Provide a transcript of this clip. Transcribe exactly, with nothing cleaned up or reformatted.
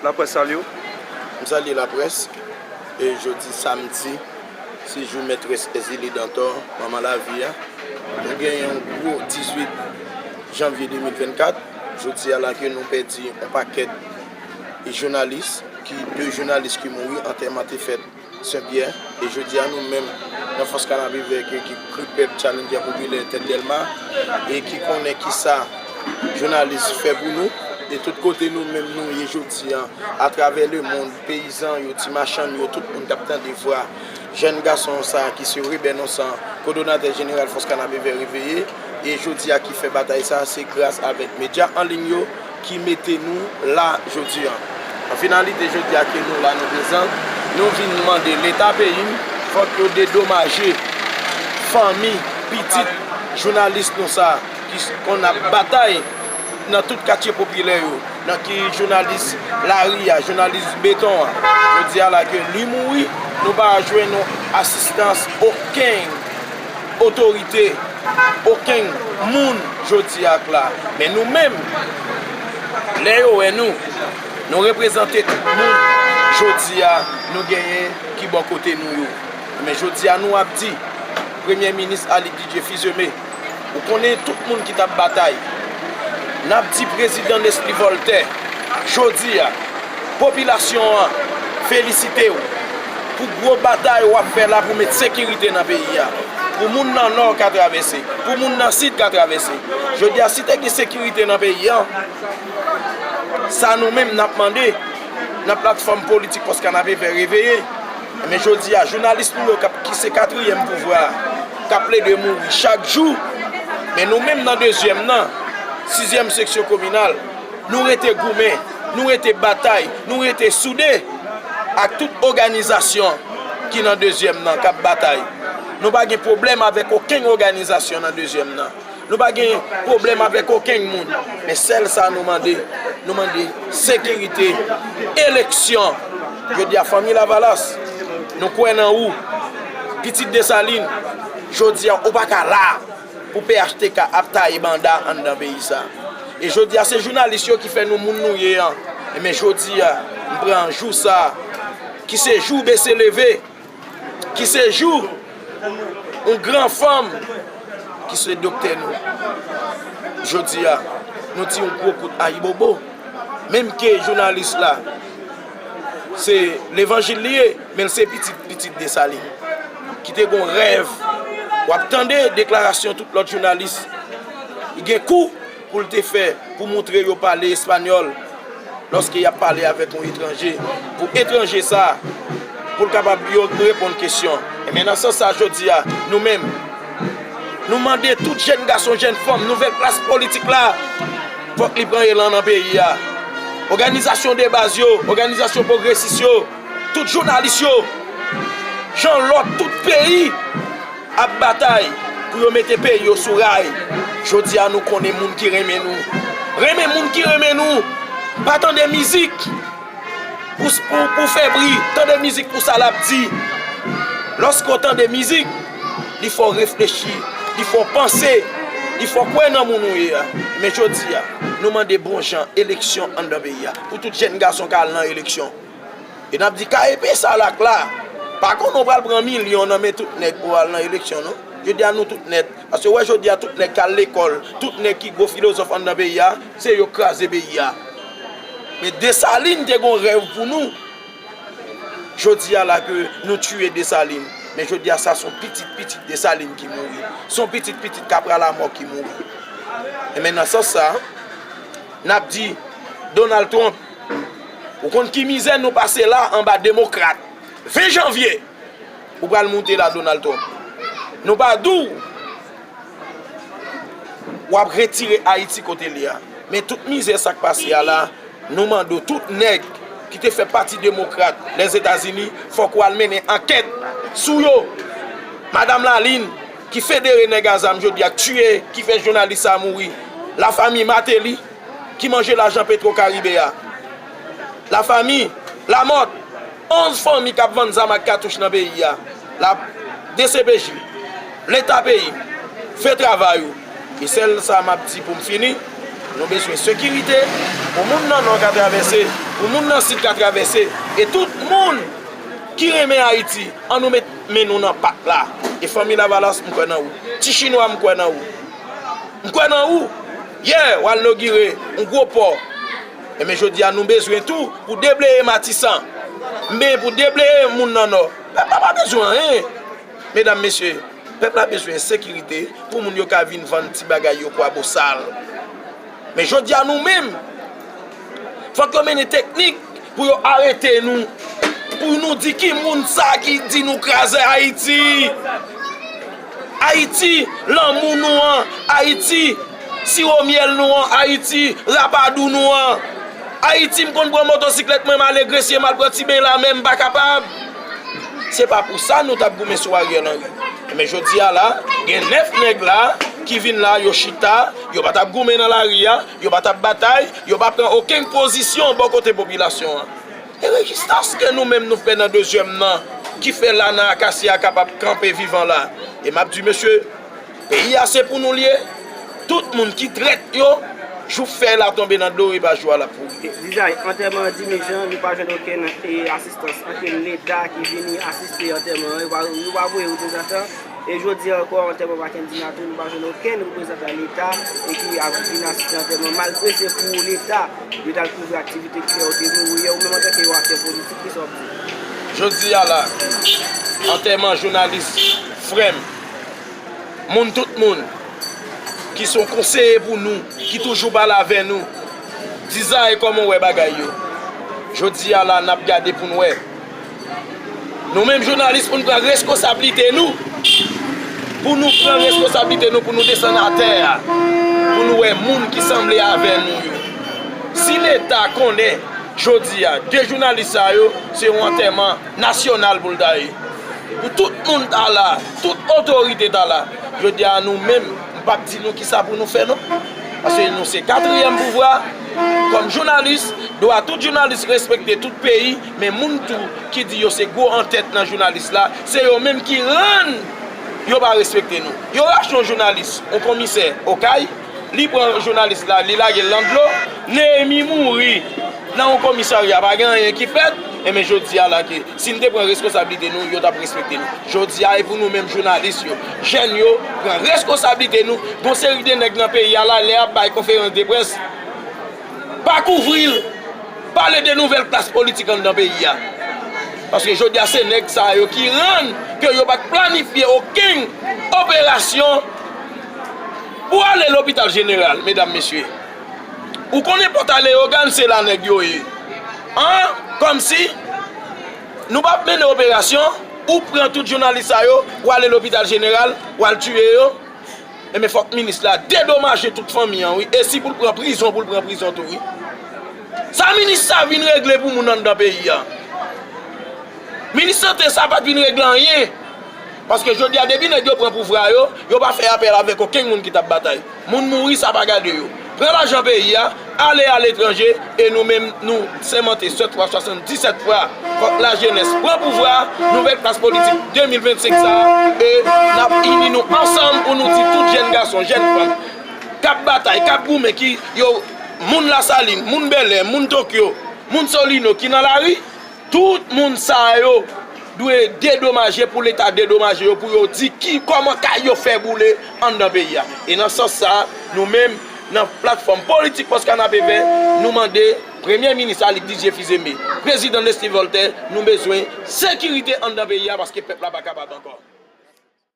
Laprès salye w. M salye laprès. E jodi samdi, se jou mètrès Èzili Dantò, manman lavi a. Nou gen yon gwo dizuit janvye de mil vennkat. Jodi a la ke nou pèdi yon pakèt jounalis, ki de jounalis ki mouri, antèman te fèt Senpyè. E jodi a nou menm nan Fòs Kanapevè ke ki Kripèp Challenger Popilè Tèt Dèlma e ki konnen kisa jounalis fè pou nou. E tout kote nou menm nou ye jodi a, atravè lemonn, peyizan yo, ti machann yo, tout moun k ap tande vwa jèn gason sa ki se Reben Nonsan, kowòdonatè jeneral Fòs Kanapevè Reveye, e jodi a ki fè batay sa, se gras avèk medya an liy yo ki mete nou la jodi a. An finalite, jodi a ke nou la, nou prezan, nou vin mande Leta peyi n, fòk yo dedomaje fanmi, pitit jounalis nou sa, ki konn ap batay nan tout katye popilè yo, nan ki jounalis lari a, jounalis beton an. Jodi a la ke li mouri, nou pa jwenn yon asistans okenn otorite, okenn moun jodi a k la. Men nou menm, lè yo wè nou, nou reprezante tout moun jodi a, nou genyen ki bò kote nou yo. Men jodi a nou ap di, Premye Minis Alix Didier Fils-Aimé, ou konnen tout moun ki t ap batay. N ap di Prezidan Nesly Voltaire, jodi a, popilasyon an felisite w pou gwo batay w ap fè la pou met sekirite nan peyi a. Pou moun nan Nò ka travèse, pou moun nan Sid ka travèse. Jodi a, si te gen sekirite nan peyi a, sa nou menm n ap mande nan platfòm politik Fòs Kanapevè Reveye. Men jodi a, jounalis nou yo k ap, ki se katriyèm pouvwa a, k ap plede mouri chak jou. Men nou menm nan dezyèm nan, sizyèm seksyon kominal, nou rete goumen, nou rete batay, nou rete soude ak tout òganizasyon ki nan dezyèm nan k ap batay. Nou pa gen pwoblèm avèk okenn òganizasyon nan dezyèm nan. Nou pa gen pwoblèm avèk okenn moun. Men sèl sa nou mande, nou mande sekirite, eleksyon. Jodi a, fanmi Lavalas, nou kwè nan ou. Pitit Desalin, jodi a, ou pa ka la pou P H T K ap taye banda anndan peyi sa. E jodi a, se jounalis yo ki fè nou moun nou ye an. Enben jodi a, m pran jou sa, ki se jou bese leve, ki se jou yon gran fanm, ki se doktè nou. Jodi a, nou di yon gwo kout ayibobo. Menm ke jounalis la, se levanjil li ye, men l se pitit, pitit Desalin, ki te gon rèv. W ap tande deklarasyon tout lòt jounalis. Li gen kou pou l te fè, pou montre yo pale espanyòl, lòske y ap pale avèk yon etranje, pou etranje sa, pou l kapab yo reponn kesyon. Enben, nan sans sa, jodi a, nou menm, nou mande tout jèn gason, jèn fanm, nouvèl klas politik la, fòk li pran elan nan peyi a. Òganizasyon de baz yo, òganizasyon pwogresis yo, tout jounalis yo, jan lòt tout peyi ap batay pou yo mete peyi yo sou ray. Jodi a, nou konnen moun ki renmen nou. Renmen moun ki renmen nou. Pa tande mizik pou, pou, pou fè bri. Tande mizik pou sa l ap di. Lòske w tande mizik, li fè w reflechi, li fè w panse, li fè w kwè nan moun ou ye a. Men jodi a, nou mande bon jan eleksyon anndan peyi a. Pou tout jèn gason ka al nan eleksyon. E n ap di ka epe sa la k la. Pa konnen w pral pran milyon nan men tout nèg pou w al nan eleksyon non. Jodi a nou tout nèt. Paske w wè jodi a tout nèg k al lekòl, tout nèg ki gwo filozòf anndan peyi a, se yo k kraze peyi a. Men Desalin te gon rèv pou nou. Jodi a la ke nou tiye Desalin. Men jodi a sa se yon pitit pitit Desalin ki mouri. Se yon pitit pitit Kapra Lamò ki mouri. Enben nan sans sa, n ap di Donald Trump, ou konn ki mizè nou pase la anba demokrat. Ven janvye, ou pral moute la Donald Trump. Nou pa di w w ap retire Ayiti kote l ye a. Men tout mizè sa k pase a la, nou mande w tout nèg ki te fè pati demokrat Lèzetazini, fòk w al mennen ankèt sou yo. Madanm Lalin, ki federe nèg a zam jodi a, k tiye, ki fè jounalis sa a mouri. Lafanmi Martelly, ki manje lajan Petro Caribe a. Lafanmi Lamothe, onz fanmi k ap vann zam ak katouch nan peyi a. La, D C P J, Leta peyi m, fè travay ou. E sèl sa m ap di pou m fini, nou bezwen sekirite pou moun nan Nò ka travèse. Pou moun nan Sid ka travèse. E tout moun ki renmen Ayiti, an nou met men nou nan pat la. E fanmi Lavalas, m kwè nan ou. Ti Chinwa, m kwè nan ou. M kwè nan ou. Yè, w al inogire yon gwo pò. Enben, jodi a, nou bezwen tou pou debleye Matisan. Men pou debleye moun nan Nò. Pèp la pa bezwen anyen. Medam, mesye, pèp la bezwen sekirite pou moun yo ka vin vann ti bagay yo Kwabosal. Men jodi a, nou menm, fòk yo mennen teknik pou yo arete nou, pou nou di ki moun sa ki di nou kraze Ayiti. Ayiti, lanmou nou an, Ayiti, siwo myèl nou an, Ayiti, rapadou nou an. Ayiti, m konn pran motosiklèt mwen, m ale Gresye, m al pran ti beny la, men m pa kapab. Se pa pou sa nou t ap goumen sou Ariel Henry. Men jodi a la, gen nèf nèg la ki vin la, yo chita, yo pa t ap goumen nan lari a, yo pa t ap batay, yo pa pran okenn pozisyon bò kote popilasyon an. E rezistans ke nou menm nou fè nan dezyèm nan, ki fè la nan Akasya kapab kanpe vivan la. E m ap di, mesye, peyi a se pou nou l ye. Tout moun ki trèt yo, jou fèy la tonbe nan do, e pa jou a l ap pouri. Dizay, antèman Dime Jean, nou pa jwenn okenn, e, asistans, okenn Leta ki vini asiste antèman an, yo pa, yo pa voye reprezantan. E jodi a ankò, antèman Mackendy Natou, nou pa jwenn okenn reprezantan Leta e ki ap vin asiste antèman, malgre se pou Leta yo t al kouvri aktivite ki fè yo te mouri a. Ou menm antanke yon aktè politik, kisa w ap di? Jodi a la, antèman jounalis frè m, moun tout moun, ki se yon konseye pou nou, ki toujou pale avè nou, Dizay, kòman w wè bagay yo? Jodi a la, n ap gade pou n wè. Nou menm jounalis, pou n pran reskonsablite nou. Pou nou pran reskonsablite nou, pou nou desann atè a. Pou nou wè moun ki sanble avè nou yo. Si Leta konnen, jodi a, de jounalis sa yo, se yon antèman nasyonal pou l ta ye. Pou tout moun ta la, tout otorite ta la. Jodi a, nou menm, m p ap di nou kisa pou nou fè, non. Paske nou se katriyèm pouvwa. Kòm jounalis, dwa tout jounalis respekte tout peyi, men moun tou ki di yo se gwo antèt nan jounalis la, se yo menm ki rann yo pa respekte nou. Yo rache yon jounalis, yon komisè, Okay, li pran jounalis la, li lage l nan dlo, Neyemi mouri nan yon komisarya, pa gen anyen ki fèt, enben jodi a la ke si n te pran reskonsablite nou, yo t ap respekte nou. Jodi a, e pou nou menm jounalis yo, jèn yo, pran reskonsablite nou. Gon seri de nèg nan peyi a la, lè y ap bay konferans de près, pa kouvri l. Pale de nouvèl klas politik anndan peyi a. Paske jodi a, se nèg sa yo ki rann ke yo pa t planifye okenn operasyon pou ale lopital jeneral, medam, mesye. Ou konnen Pòta Leyogàn, se la nèg yo ye. An, kòmsi nou p ap mennen operasyon, ou pran tout jounalis sa yo, ou ale lopital jeneral, ou al tiye yo. Enben, fòk minis la dedomaje tout fanmi an, wi. E si pou l pran prizon, pou l pran prizon tou, wi. Sa minis sa vin regle pou moun anndan peyi a? Minis sante sa pa t vin regle anyen. Paske jodi a, depi nèg yo pran pouvwa yo, yo pa fè apèl avèk okenn moun ki t ap batay. Moun mouri, sa pa gade yo. Pran lajan peyi a, ale aletranje, e nou menm, nou sèmante sèt fwa, swasanndisèt fwa, fòk lajenès pran pouvwa, nouvèl klas politik de mil vennsenk sa a, e n ap ini nou ansanm pou nou di tout jèn gason, jèn fanm, k ap batay, k ap goumen, ki yo, moun Lasalin, moun Bèlè, moun Tokyo, moun Solino ki nan lari, tout moun sa yo dwe dedomaje, pou Leta dedomaje yo, pou yo di ki, kòman kay yo fè boule anndan peyi a. E nan sans sa a, nou menm, nan platfòm politik Fòs Kanapevè, nou mande Premye Minis Alix Didier Fils-Aimé, Prezidan Leslie Voltaire, nou bezwen sekirite anndan peyi a, paske pèp la pa kapab ankò.